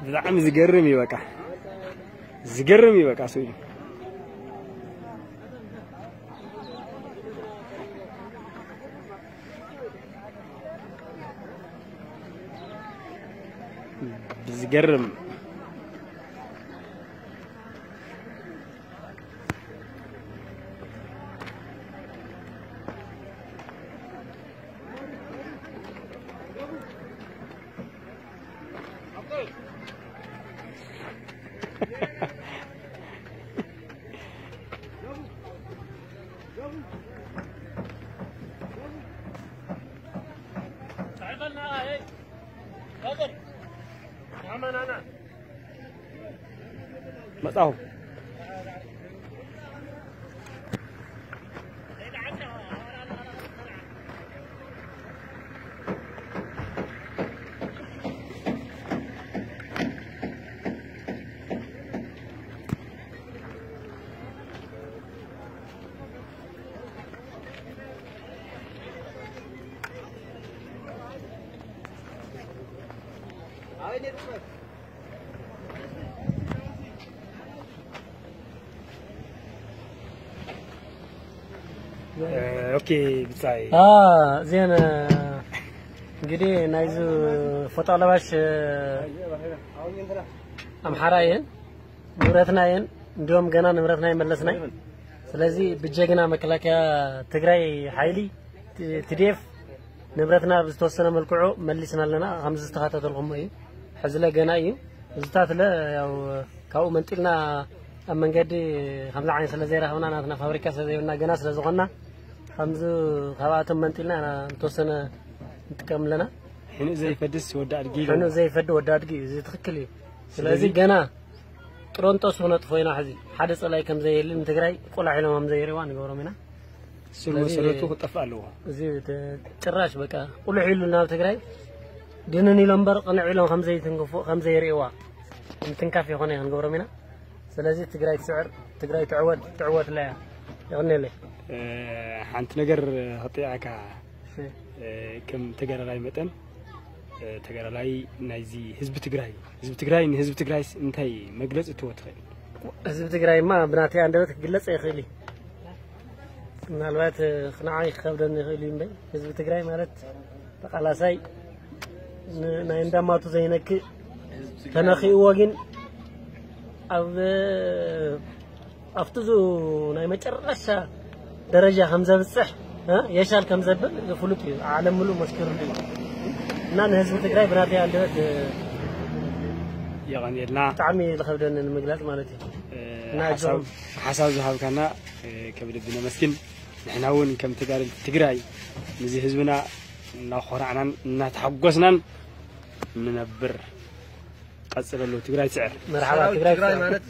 ብጣዕሚ ዝገርም እዩ። በቃ ዝገርም እዩ። በቃ ሰው ዝገርም። መጻኹ። ኦኬ ብጻይ። እዚአን እንግዲህ ናይዚ ፎጣ ለባሽ ኣምሓራ እየን። ንብረትና እየን። እንዲሁም ገና ንብረትና ይመለስና እዩ። ስለዚህ ብጀግና መከላከያ ትግራይ ሓይሊ ቲ ዲ ኤፍ ንብረትና ብዝተወሰነ መልክዑ መሊስና ኣለና። ከምዚ ዝተኸታተልኩሞ እዩ። ሕዝለ ገና እዩ። እዚታት ለ ያው ካብኡ መንጢልና ኣብ መንገዲ ከምዚ ዓይነት ስለ ዘይረኸብና ናትና ፋብሪካ ስለ ዘይብልና ገና ስለ ዝኾንና ከምዚ ካብኣቶም መንጢልና ኢና እንተወሰነ ንጥቀም ኣለና። ሕኑእ ዘይፈድስ ወዲ ኣድጊ ኢሉ። ሕኑእ ዘይፈዲ ወዲ ኣድጊ እዩ። እዚ ትኽክል እዩ። ስለዚ ስለዚ ገና ጥሮንጦስ ክነጥፎ ኢና። ሕዚ ሓደ ጸላይ ከም ዘየልን ትግራይ ቁላሕ ኢሎም ከም ዘይርእዋ ንገብሮም ኢና። ስር ስለዚ መሰረቱ ክጠፍእ ኣለዎ። እዚ ተ- ጭራሽ በቃ ቁልሕ ኢሉ ናብ ትግራይ ድንን ኢሎም እምበር ቅንዕ ኢሎም ከም ዘይትንክፉ ከም ዘይርእዋ ምትንካፍ ይኾነ ክንገብሮም ኢና። ስለዚ ትግራይ ትስዕር፣ ትግራይ ትዕወት፣ ትዕወት ላ እያ። ይቕኔለይ። እ፣ ሓንቲ ነገር ክጥይዓካ፣ እሺ። እ፣ ከም ተጋዳላይ መጠን፣ እ፣ ተጋዳላይ ናይዚ ህዝቢ ትግራይ፣ ህዝቢ ትግራይ ንህዝቢ ትግራይስ እንታይ መግለፂ እትህቦ ትኽእል? ህዝቢ ትግራይማ ብናተይ ኣንደበት ክግለጽ ኣይኽእል እዩ። ምናልባት፣ እ፣ ንዓይ ክኸብደኒ ይኽእል እዩ እምበይ ህዝቢ ትግራይ ማለት ተቓላሳይ ን- ናይ እንዳማቱ ዘይነክእ ተነኺእዎ ግን ኣብ ኣብቲ ዙ ናይ መጨረሻ ደረጃ ከም ዘብፅሕ እ? የሻል ከም ዘብል ፍሉጥ እዩ። ዓለም ሙሉእ መስኪሩሉ እዩ። እና ንህዝቢ ትግራይ ብናተይ ኣንደበት እ፣ የቐንየልና። ብጣዕሚ ዝኸብደኒ ንምግላፅ ማለት እዩ። እ፣ እና ሓሳብ እዞም ሓሳብ ዝሃብካና እ፣ ከብልቢ ነመስግን። ንሕና እውን ከም ተጋደልቲ ትግራይ ነዚ ህዝብና እናኾራዕናን እናተሓጎስናን ንነብር። ቀፅለሉ። ትግራይ ትስዕር። መርሓባ ሰራዊት ትግራይ ትግራይ ትስዕር። ማለት